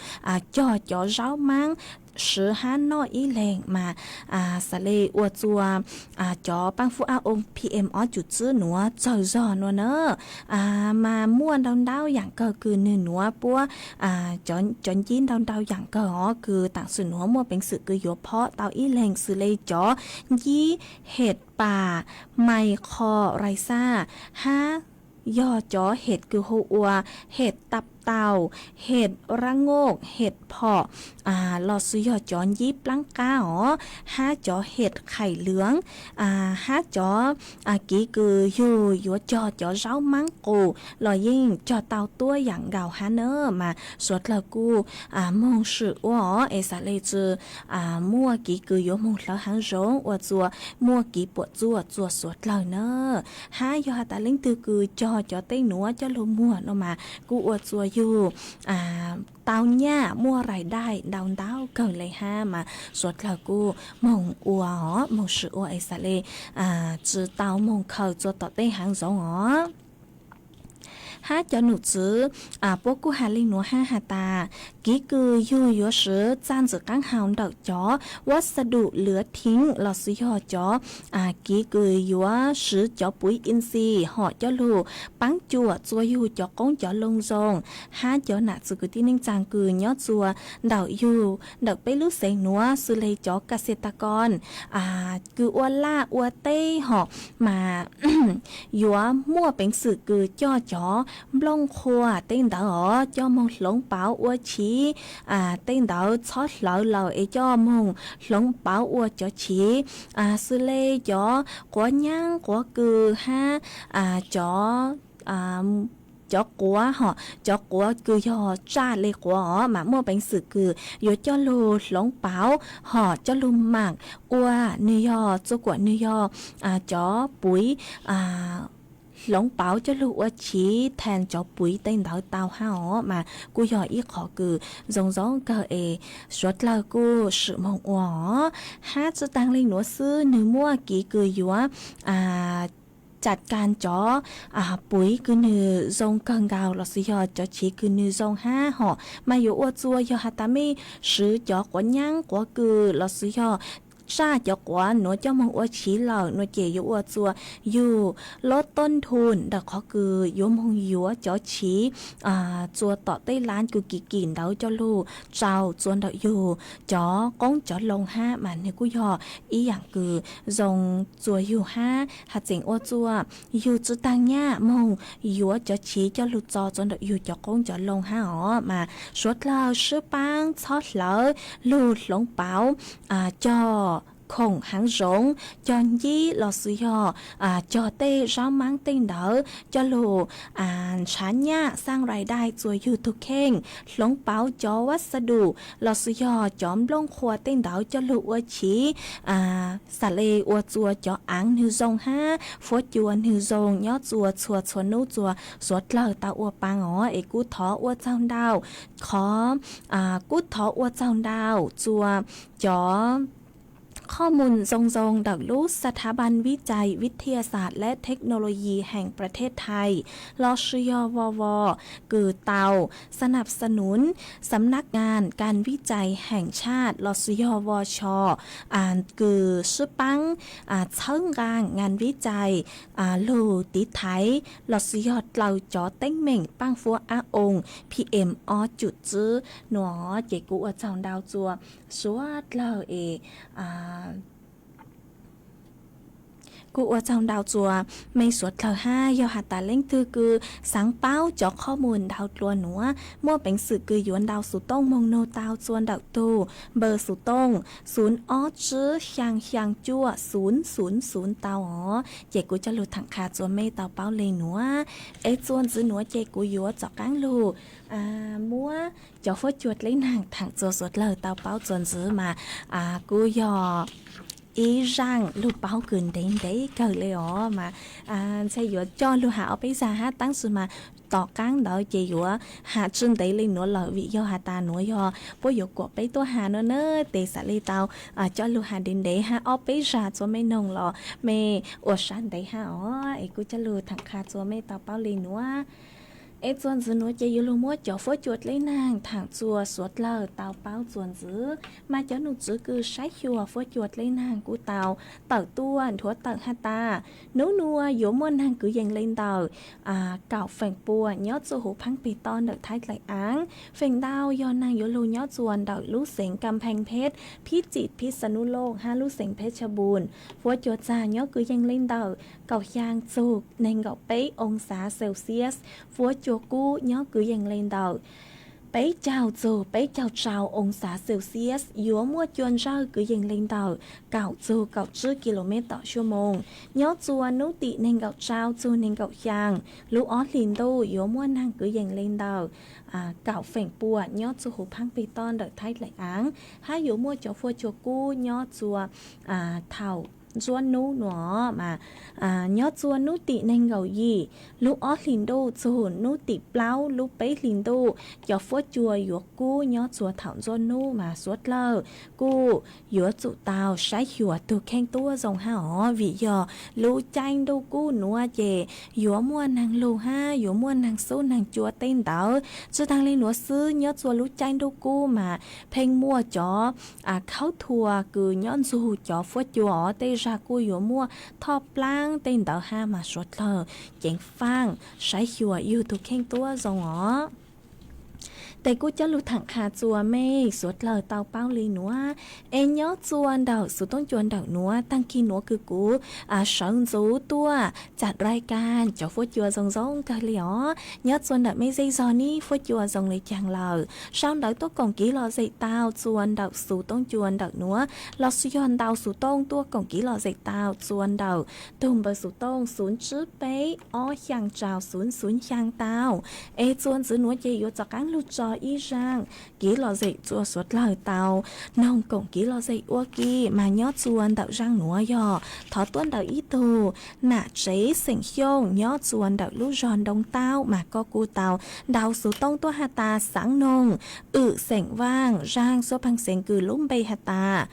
cog cov zaub maab swv hab noj ib leeg mas xam le ua txua cov paab fuab ab oo P M ob cum tsib nuav txawg zog no na. Mas muaj ntau ntau yaam kawg kws nwg nuav puab cov ncib ntau ntau yaam kawg os kws taam sim nuav muaj peev xwm kws yuav phob tau ib leeg xws le cov ncib hetv pas mais qho rais xaj hab yog cov hetv kws hu ua hetv tap taus, hes rab nkoj, hes phom, los sis yog cov ncib plaab qab os, hab cov hes qhaim lwm, hab cov kiv kws yug yuav cog cov zaub maab qus los yeej cog tau tuab yaam nkaus hab na. Mas suav dlawg kuj moog swm ua os, es xaav le tsi muaj kiv kws yuav moog hlawv haav zoov ua txug muaj kiv puam txuaj txug suav dlawg na. Hab yog has tas leej twg kws cog cov tej nuav coj lug muag no mas kuj ua txug yug tau nyaj muaj rais daij ntau ntau kawg le hab, mas suav dlawg kuj moog ua os, moog swm ua es xaav le tsi tau moog khaws txug tom tej haav zoov os. Hab cov num txwv puab kuj has le nuav hab has tas, kiv kws yug yuav swv txaj ntxwm qaab hau ntawm cov vas xa dum lwv theeb los sis yog cov kiv kws yuav swv cov puiv in xi hom coj lug paab cuam txua yug cov qoob cov loo zoo, hab cov nam txwv kwv tij neej tsaa kws nyob txua ntawm yug ntawm peb lub xeev nuav xws le cov kas xia tas kos kws ua laj ua teb hom, mas yuav muaj peev xwm kws coj cov nplooj qhuav tej ntawd os coj moog hloov pauv ua chiv, tej ntawd txhob hlawv lawm es coj moog hloov pauv ua cov chiv, xws le cov quav nyaab quav kws hab cov cov quav hom cov quav kws yog tsaj le quav os mas muaj peev xwm kws yuav coj lug hloov pauv hom coj lug maam ua nwg yog txua kuam nwg yog cov puiv hloov pauv coj lug ua chiv thaas cov puiv tej ntawd tau hab os, mas kuj yog ib qhov kws zoo zoo kawg es suav dlawg kuj swm moog ua os. Hab tsi taag le nuav xwb, nwg muaj kiv kws yuav cam kas cov puiv kws nwg zoo kawg nkaus los sis yog cov chiv kws nwg zoo hab hom, mas yuav ua txua yog has tas mej swv cov quav nyaab quav kws los sis yog tsaj cov quav nuav coj moog ua chiv lawm nuav ces yuav ua txua yug lob toj nthum ntawm qhov kws yuav moog yuav cov chiv txua tom tej laab kws kim kim ntawd coj lug tsau txua ntawm yug cov qoob cov loo hab, mas nwg kuj yog ib yaam kws zoo txua yug hab has tseem ua txua yug tsi taag nyaj moog yuav cov chiv coj lug txo txua ntawm yug cov qoob cov loo hab os, mas suav dlawg sib paab txhob hlawv lug hloov pauv cog khoom haav zoov, cog ncib los sis yog cog tej zaub maab tej ntawd coj lug nrhav nyaj xaaj rais daij txua yug tug kheej, hloov pauv cov vas xa dum los sis yog cov nplooj qhuav tej ntawd coj lug ua chiv, xaav le ua txua cov aav nwg zoo hab fuab cua nwg zoo nyob txua txhua txhua nub txua suav dlawg tau ua paa os. Es kuj thov ua txaug ntau, qhov kuj thov ua txaug ntau txua cov qhov moos zoo zoo ntawm lub ສະຖາບັນວິໄຈວິທະຍາສາດ ແລະ ເທັກໂນໂລຢີ ແຫ່ງປະເທດໄທ los sis yog ວວ kws tau ສະໜັບສະໜູນ ສຳນັກງານການວິໄຈແຫ່ງຊາດ los sis yog ວຊ kws sib paab txhawb nqaa ngành viễn thông lug tiv thaiv los sis yog dlaws cov teeb meem paj fuab ab oo PM ob cum tsib no. Ces kuv ua txaug ntau txua suav dlawg es kuv ua txaug ntau txua mej suav dlawg hab yog has tas leej twg kws xaav paub cov qhov moos ntau dlua nuav, muaj peev xwm kws yuav ntaus xuv tooj moog nug tau txua ntawm tug npawb xuv tooj xu ob tsib xyaa xyaa cuaj xu xu xu tau os. Ces kuv coj lug thaam qha txua mej tau paub le nuav. Es txua ntxiv nuav ces kuv yuav txaus qaab lug muab cov fuab cua dleb naag thaam txua suav dlawg tau paub txua ntxiv mas kuj yog ib zaaj lug paub kws ntev ntev kawg le os. Mas ntshe yuav coj lug has ob peb zag hab, tab sis mas tom qaab ntawd ces yuav has tsi ntev le nuav lawm vim yog has tas nuav yog puab yuav kuam peb tuab has no na. Tes xaav le tau coj lug has ntev ntev hab ob peb zag txua mej noog los mej ua sab ntev hab os. Es kuv coj lug thaam qha txua mej tau paub le nuav. Es txua ntxiv nuav ces yuav lug muab cov fuab cua dleb naag thaam txua suav dlawg tau paub txua ntxiv. Mas cov num tswv kws saib xyuas fuab cua dleb naag kuj tau tawm tuaj nthuav tawm has tas, nub nuav yuav muaj naag kwv yees le ntawm kaum feem pua nyob txua huv phaab peg toj ntawm Thaib dlaim aav. Feem ntau yog naag yuav lug nyob txua ntawm lub xeev Kam Pheej Pheb, Phib Txim, Phib Xa Nub Looj hab lub xeev Pheb Tsha Npum. Fuab cua txag nyob kwv yees le ntawm kaum xyaa txug neeg nkaum peb oo xav Celsius. Fuab cua kub nyob kwv yees li ntawm peb caug txug peb caug rau oo xav Celsius, yuav muaj cua ntsawj kwv yees li ntawm kaum txug kaum tsib kis lus mev tom xuab moos. Nyob txua hnub tim nees nkaum rau txug nees nkaum xyaa, lub ob hlis ntuj yuav muaj neeg kwv yees li ntawm kaum feem pua nyob txug huv phaab peg toj ntawm Thaib Daim Aav, hab yuav muaj cov fuab cua kub nyob txua thaum ntsuab nub nua mas nyob txua hnub tim nees nkaum yim, lub ob hlis ntuj txug hnub tim plaub lub peb hlis ntuj, cov fuab cua yuav kub nyob txua thaum ntsuab nub mas suav dlawg kuj yuav tsum tau saib xyuas tug kheej tuab zoo hab os, vim yog lub caij ntuj kub nuav ces yuav muaj neeg lug hab yuav muaj neeg xub neeg cua tej ntawd. Tsi taag le nuav xwb, nyob txua lub caij ntuj kub mas pheej muaj cov khaub thua kws nyob ntsug cov fuab cua os, tej zag kuj yuav muaj thoj plaab tej ntawd hab mas suav dlawg ceev faaj saib xyuas yug tug kheej tuab zoo os. Tes kuj coj lug thaam qha txua mej suav dlawg tau paub li nuav. Es nyob txua ntawm xuv tooj cua ntawm nuav, taag kig nuav kws kuv sawv ntxuv tuaj tsaam rai kaag cov fuab cua zoo zoo kawg li os. Nyob txua ntawm mej zej zog nib fuab cua zoo le caag lawm, sau ntawv tuaj koom kiv lom zem tau txua ntawm xuv tooj cua ntawm nuav, los sis yog ntau xuv tooj tuaj koom kiv lom zem tau txua ntawm tug npawb xuv tooj xuv tsib peb ob xyaa rau xuv xuv xyaa tau. Es txua ntxiv nuav ces yuav rov qaab lug tso ib zaaj kiv lom zem txua suav dlawg tau noog koom kiv lom zem ua ke. Mas nyob txua ntawm zaaj nuav yog thov tuaj ntawm ib tug nam tsev xeem Xyooj nyob txua ntawm lub zog Ntoo Taub, mas koj kuj tau ntau xuv tooj tuaj has tas xaav noog Wm xeem Vaaj, zaaj xuab paag xeev kws lub npe has tas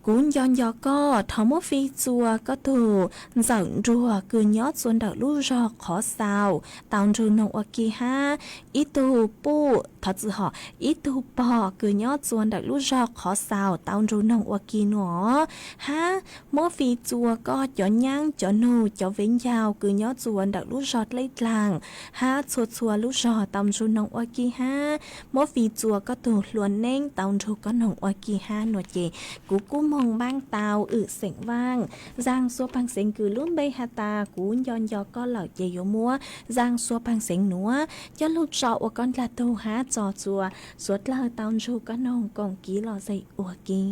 Kuv nco nco koj. Thov muab fij txua koj tug Ntxawm Nruag kws nyob txua ntawm lub zog Qhov Xaus tau nrug noog ua ke hab ib tug puj, thov txwm hom, ib tug pog kws nyob txua ntawm lub zog Qhov Xaus tau nrug noog ua ke nua. Hab muab fij txua koj cov nyaab cov nug cov vev ncaus kws nyob txua ntawm lub zog Dlej Dlaag hab txhua txhua lub zog tau nrug noog ua ke hab muab fij txua koj tug hlua neeb tau nrug koj noog ua ke hab nua ces kuv kuj moog npaab tau Wm xeem Vaaj, zaaj xuab paag xeev kws lub npe has tas Kuv nco nco koj lawm ces yuav muab zaaj xuab paag xeev nuav coj lug tso ua koj dlaag tug hab tso txua suav dlawg tau nrug koj noog koom kiv lom zem ua ke.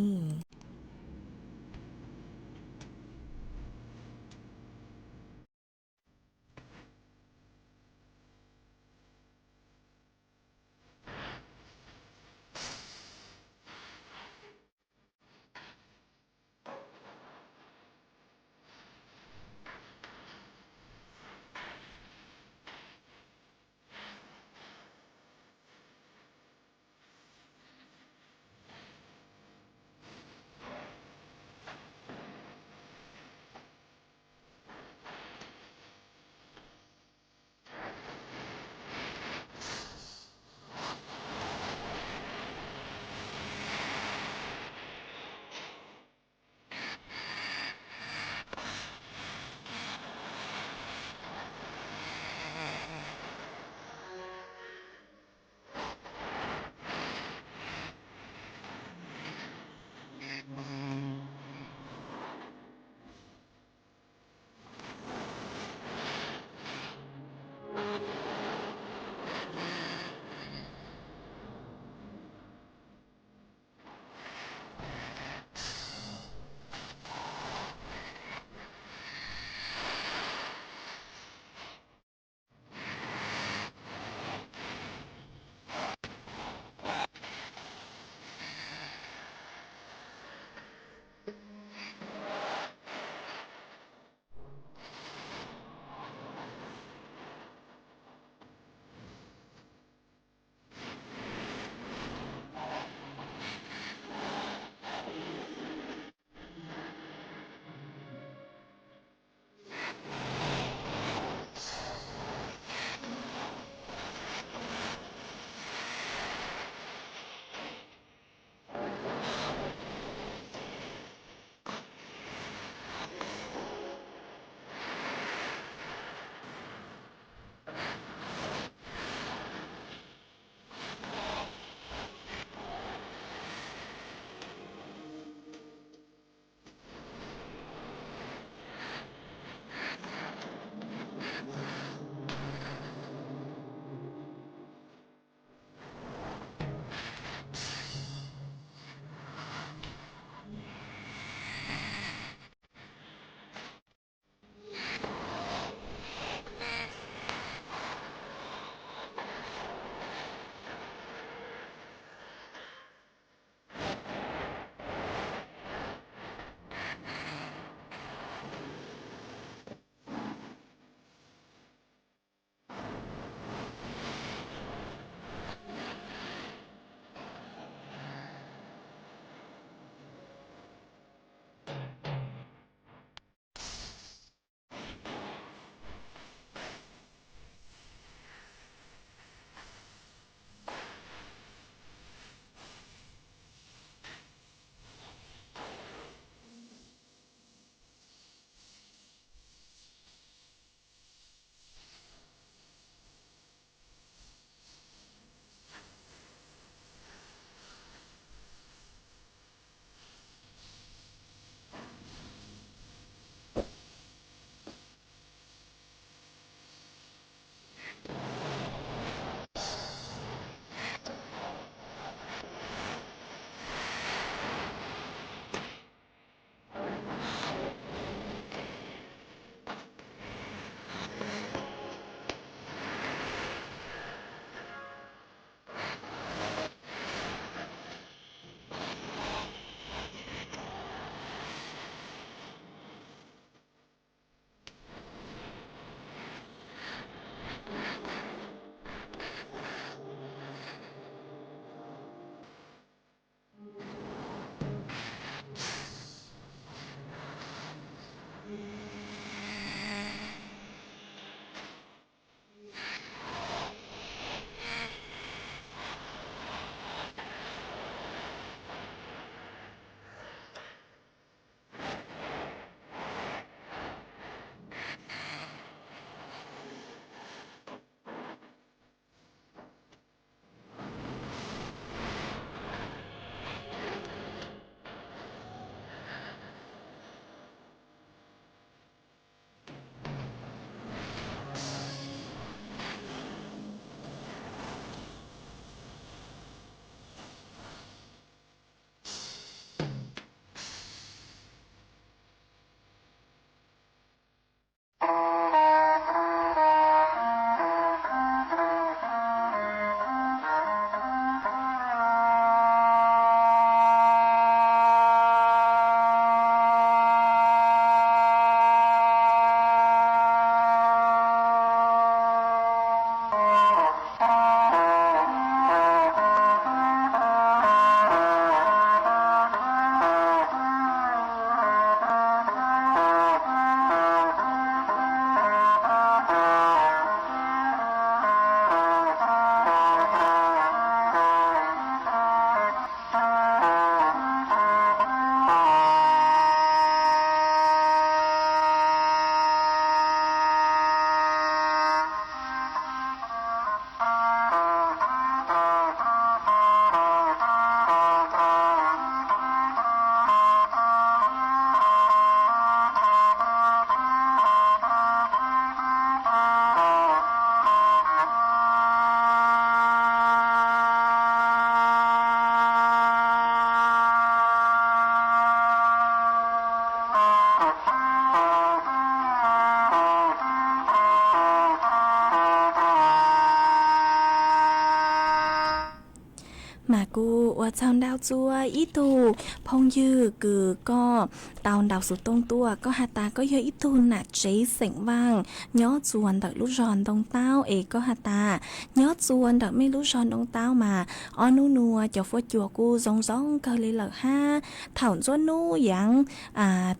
Kuv ua tsaug ntau txua ib tug phooj ywg kws koj tau ntaus xuv tooj tuaj, koj has tas koj yog ib tug nam tsev xeem Vaaj nyob txua ntawm lub zog Ntoo Taub es koj has tas nyob txua ntawm mej lub zog Ntoo Taub mas ob nub nua cov fuab cua kuj zoo zoo kawg li lawm hab. Thaum nruab nub yaav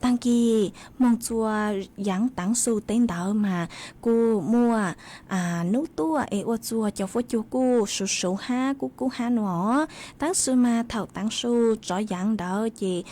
taag kis moog txua yaav taav su teb ntawd mas kuj muaj nub tuaj es ua txua cov fuab cua kuj suv suv hab kuj kub hab nua. Tab sis mas thaum taav su tsov yaav ntawd ces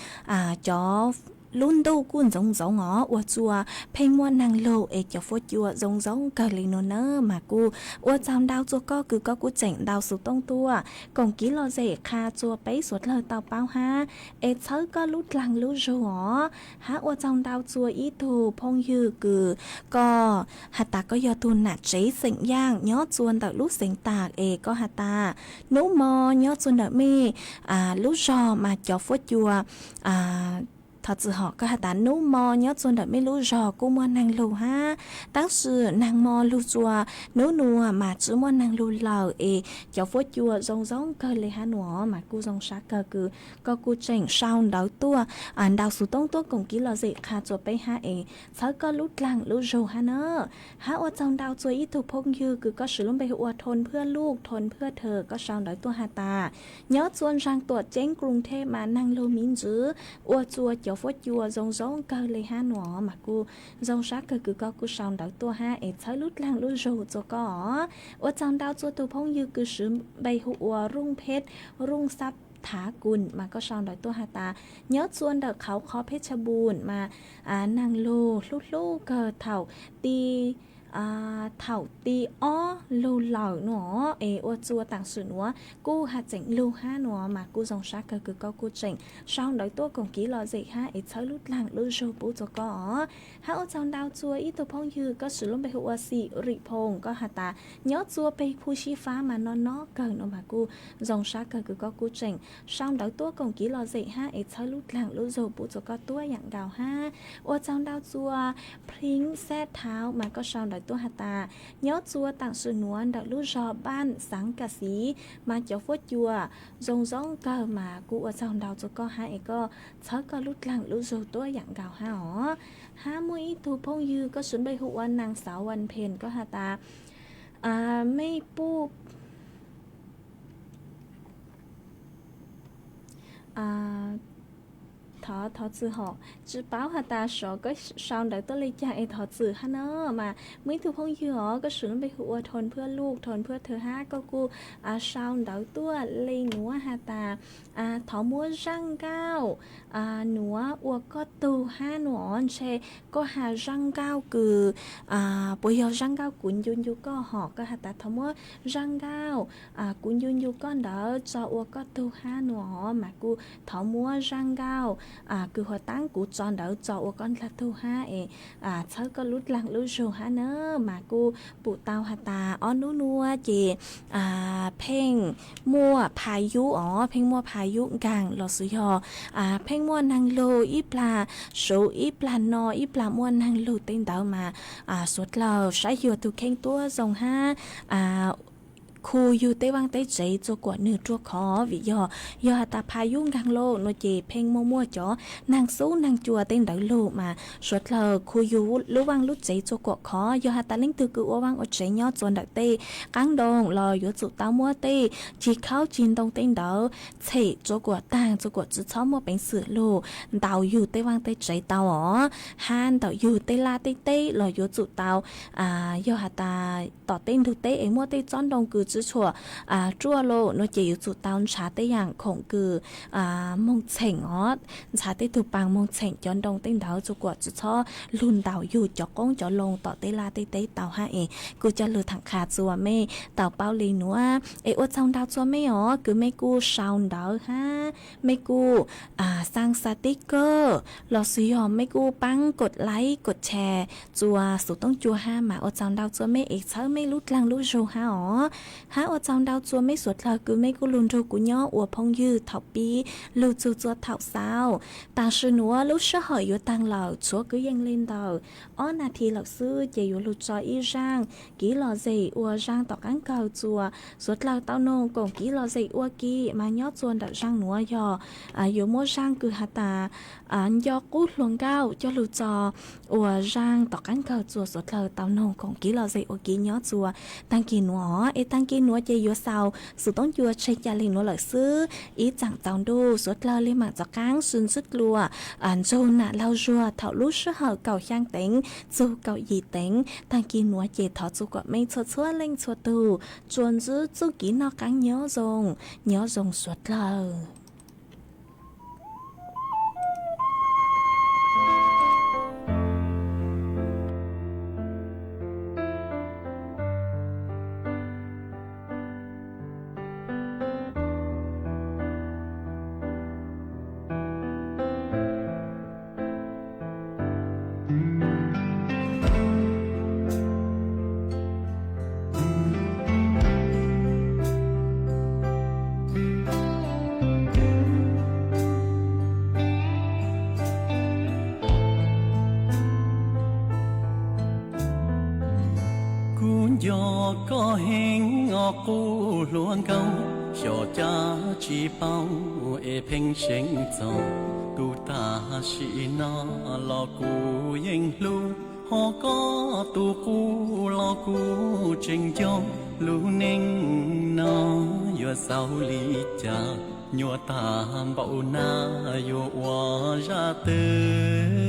cov lub ntuj kuj ntxoov ntxoov os, ua txua pheej muaj naag lug es cov fuab cua zoo zoo kawg li nua na. Mas kuj ua tsaug ntau txua koj kws koj kuj tseem ntaus xuv tooj tuaj koom kiv lom zem qha txua peb suav dlawg tau paub hab, es txhawb koj lub dlaag lub zug os. Hab ua tsaug ntau txua ib tug phooj ywg kws koj has tas koj yog tug nam tsev xeem Yaaj nyob txua ntawm lub xeev Tam es koj has tas nub mo nyob txua ntawm mej lub zog mas cov fuab cua thov txwm hom koj has tas nub mo nyob txua ntawm mej lub zog kuj muaj naag lug hab, tab sis naag mo lug txua, nub nua mas tsi muaj naag lug lawm es cov fuab cua zoo zoo kawg li hab nua. Mas kuj zoo sab kawg kws koj kuj tseem sau ntawv tuaj, ntaus xuv tooj tuaj koom kiv lom zem qha txua peb hab es txhawb koj lub dlaag lub zug hab na. Hab ua tsaug ntau txua ib tug phooj ywg kws koj swv lub npe hu ua Thon Phwaj Luj, Thon Phwaj Thawm, koj sau ntawv tuaj has tas nyob txua ntsaag tuam ceeb Kruv Theb mas naag lug miv ntxwv, ua txua cov fuab cua zoo zoo kawg li hab nua. Mas kuj zoo sab kawg kws koj kuj sau ntawv tuaj hab es txhawb lub dlaag lub zug txua koj os. Ua tsaug ntau txua tug phooj ywg kws swv npe hu ua Rooj Pheb, Rooj Xab Thav Kun mas koj sau ntawv tuaj has tas nyob txua ntawm qhauv qhov Pheb Tsha Bun mas naag lug hlub hlub kawg thaum ti thaum ti ob lug lawm nua, es ua txua taam sim nuav kuj has tseem lug hab nua. Mas kuj zoo sab kawg kws koj kuj tseem sau ntawv tuaj koom kiv lom zem hab es txhawb lub dlaag lub zug pub txua koj os. Hab ua tsaug ntau txua ib tug phooj ywg koj swv lub npe hu ua Xim Rim Phoom, koj has tas nyob txua peg Phu Sib Fab mas no no kawg nua. Mas kuj zoo sab kawg kws koj kuj tseem sau ntawv tuaj koom kiv lom zem hab es txhawb lub dlaag lub zug pub txua koj tuab yaam nkaus hab. Ua tsaug ntau txua Phib Xab Thauv mas koj sau ntawv tuaj has tas nyob txua taam sim nuav ntawm lub zog Npaaj Xaav Kam Xiv mas cov fuab cua zoo zoo kawg. Mas kuj ua tsaug ntau txua koj hab es koj txhawb koj lub dlaag lub zug tuab yaam nkaus hab os. Hab muaj ib tug phooj ywg koj swv npe hu ua Naag Xauv Vaj Phen, koj has tas mej puj thov thov txwm hom, tsi paub has tas sov koj sau ntawv tuaj le caag es thov txwm hab na. Mas muaj ib tug phooj ywg os koj swv lub npe hu ua Thon Phwaj Luj, Thon Phwaj Thawm hab koj kuj sau ntawv tuaj le nuav has tas thov muab zaaj nkauj nuav ua koj tug hab nua. Ntshe koj has zaaj nkauj kws puas yog zaaj nkauj kuv ncu ncu koj hom, koj has tas thov muab zaaj nkauj kuv ncu ncu koj ntawd tso ua koj tug hab nua. Mas kuj thov muab zaaj nkauj kws huv taab kuv tso ntawd tso ua koj dlaag tug hab es txhawb koj lub dlaag lub zug hab na. Mas kuj pum tau has tas ob nub nua ces pheej muaj pha yub os, pheej muaj pha yub nkaag los xwb yog pheej muaj naag lug ib plag suv ib plag no ib plag muaj naag lug tej ntawd mas suav dlawg saib xyuas tug kheej tuab zoo hab khu yug tej vaaj tej tsev txua kuam nwg ruaj khov. Vim yog, yog has tas pha yub nkaag lauj nua ces pheej muaj muaj cov naag xub naag cua tej ntawd lug mas suav dlawg khu yug lub vaaj lub tsev txua kuam khov. Yog has tas leej twg kws ua vaaj ua tsev nyob txua ntawm tej qaab ntoo los yuav tsum tau muab tej cig khaub cig ntoo tej ntawd tshem txua kuam taag, txua kuam tsi txhob muaj peev xwm lug ntaus yug tej vaaj tej tsev tau os. Hab ntawm yug tej laj tej teb los yuav tsum tau, yog has tas tom tej ntug teb es muaj tej tsob ntoo kws tsi tshua ruaj lauj nua ces yuav tsum tau nrhav tej yaam khoom kws moog txheem os, nrhav tej tug paas moog txheem cov ntoo tej ntawd txua kuam tsi txhob lug ntaus yug cov qoob cov loo tom tej laj tej teb tau hab es kuj coj lug thaam qha txua mej tau paub le nuav es ua tsaug ntau txua mej os kws mej kuj sau ntawv hab mej kuj xaa xaa tib kawj los xwb yog mej kuj paab kod laib kod tshare txua xuv tooj cua hab mas ua tsaug ntau txua mej es txhawb mej lub dlaag lub zug hab os. Hab ua tsaug ntau txua mej suav dlawg kws mej kuj lug nrug kuv nyob ua phooj ywg thaum pib lug txug txua thaum xaus. Tam sim nuav lub sij hawm yuav taag lawm, tshuav kwv yees le ntawm ob nas this lawm xwb ces yuav lug tso ib zaaj Kiv Lom Zem ua zaaj tom qaab kawg txuas. Suav dlawg tau noog koom kiv lom zem ua ke mas nyob txuas ntawm zaaj nuav yog yuav muab zaaj kws has tas Nco Qub Hluas Nkauj coj lug tso ua zaaj tom qaab kawg txuas. Suav dlawg tau noog koom kiv lom zem ua ke nyob txuas taag kis nuav. Es taag kis nuav ces yuav xaus xwm toob ncua tseg ca le nuav lawm xwb. Ib tsaam txaus ntuj, suav dlawg le maam rov qaab sib ntsib dlua nrug nam laug zuag thaum lub sij hawm kaum xyaa teev txug kaum yim teev. Taag kis nuav ces thov txug kom mej txhua txhua leej txhua tug tsuas ntsib txuj kev noj qaab nyob zoo, nyob zoo suav dlawg. Kuv nco koj heev os qub hluas nkauj, xyov cas tsis paub es pheej seev txog. Tus tam sim no los kuv yeej hlub, ho koj tus qub los kuv tseem nco. Lub neej no yuav xaus li cas, nyuaj tag npaum na yuav ua zaj twg.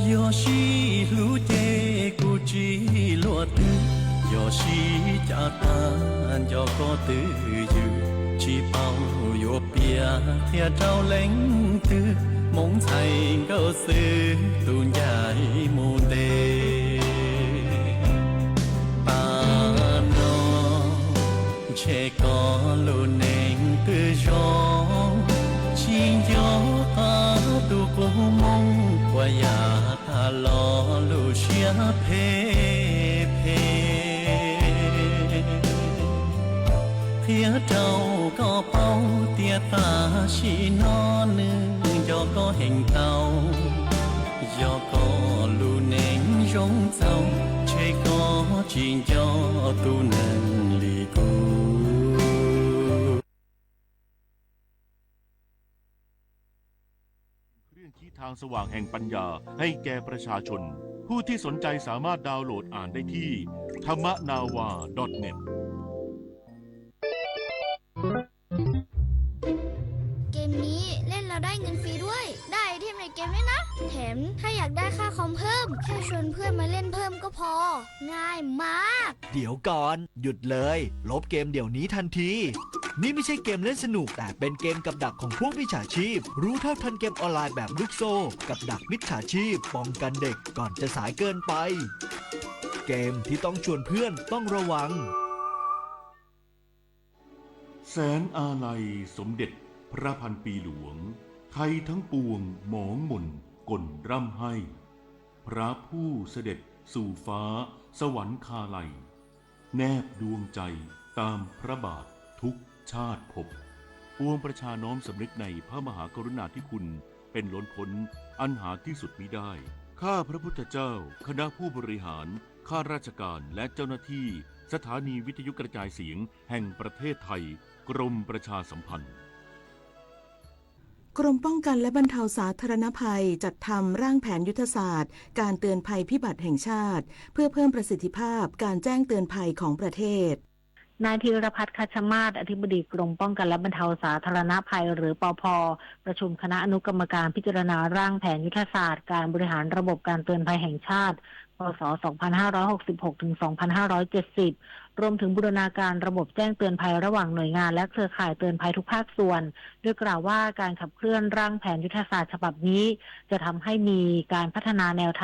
Yog sib hlub ces kuv tsis luaj twg, yog sib cav tag nco koj twj ywm. Tsis paub yuav piav qhia rau leej twg, moog ntxhais nkauj xwb tus ncaim mus ntev. Tag no ntshe koj lub neej twb zoo, tsis nco qab tus qub moog puas yam tag los lub siab phem phem. Qhia rau koj paub tias tam sim no nws nco koj heev tau. Yog koj lub neej zoo txaus, ntshe koj tsis nco tus neeg li kuv. Keem เครื่องชี้ทางสว่างแห่งปัญญาให้แก่ประชาชน ผู้ที่สนใจสามารถดาวน์โหลดอ่านได้ที่ ธรรมนาวา ดอทเน็ต เกมนี้เล่นแล้วได้เงินฟรีด้วย ได้ไอเทมในเกมด้วยนะ แถมถ้าอยากได้ค่าคอมเพิ่ม แค่ชวนเพื่อนมาเล่นเพิ่มก็พอ ง่ายมาก เดี๋ยวก่อน หยุดเลย ลบเกมเดี๋ยวนี้ทันที นี่ไม่ใช่เกมเล่นสนุก แต่เป็นเกมกับดักของพวกมิจฉาชีพ รู้เท่าทันเกมออนไลน์แบบลูกโซ่ กับดักมิจฉาชีพ ป้องกันเด็กก่อนจะสายเกินไป เกมที่ต้องชวนเพื่อนต้องระวัง แสนอาลัยสมเด็จพระพันปีหลวง ไทยทั้งปวงหมองหม่นก่นร่ำไห้ พระผู้เสด็จสู่ฟ้าสวรรคาลัย แนบดวงใจตามพระบาททุกชาติภพ ปวงประชาน้อมสำนึกในพระมหากรุณาธิคุณเป็นล้นพ้นอันหาที่สุดมิได้ ข้าพระพุทธเจ้า คณะผู้บริหาร ข้าราชการ และเจ้าหน้าที่ สถานีวิทยุกระจายเสียงแห่งประเทศไทย กรมประชาสัมพันธ์ กรมป้องกันและบรรเทาสาธารณภัยจัดทำร่างแผนยุทธศาสตร์การเตือนภัยพิบัติแห่งชาติ เพื่อเพิ่มประสิทธิภาพการแจ้งเตือนภัยของประเทศ นายธีรพัฒน์ คัชมาศ อธิบดีกรมป้องกันและบรรเทาสาธารณภัย หรือ ปภ ประชุมคณะอนุกรรมการพิจารณาร่างแผนยุทธศาสตร์การบริหารระบบการเตือนภัยแห่งชาติ พ.ศ. สองพันห้าร้อยหกสิบหก ถึง สองพันห้าร้อยเจ็ดสิบ รวมถึงบูรณาการระบบแจ้งเตือนภัยระหว่างหน่วยงานและเครือข่ายเตือนภัยทุกภาคส่วน โดยกล่าวว่าการขับเคลื่อนร่างแผนยุทธศาสตร์ฉบับนี้ จะทำให้มีการพัฒนาแนวทาง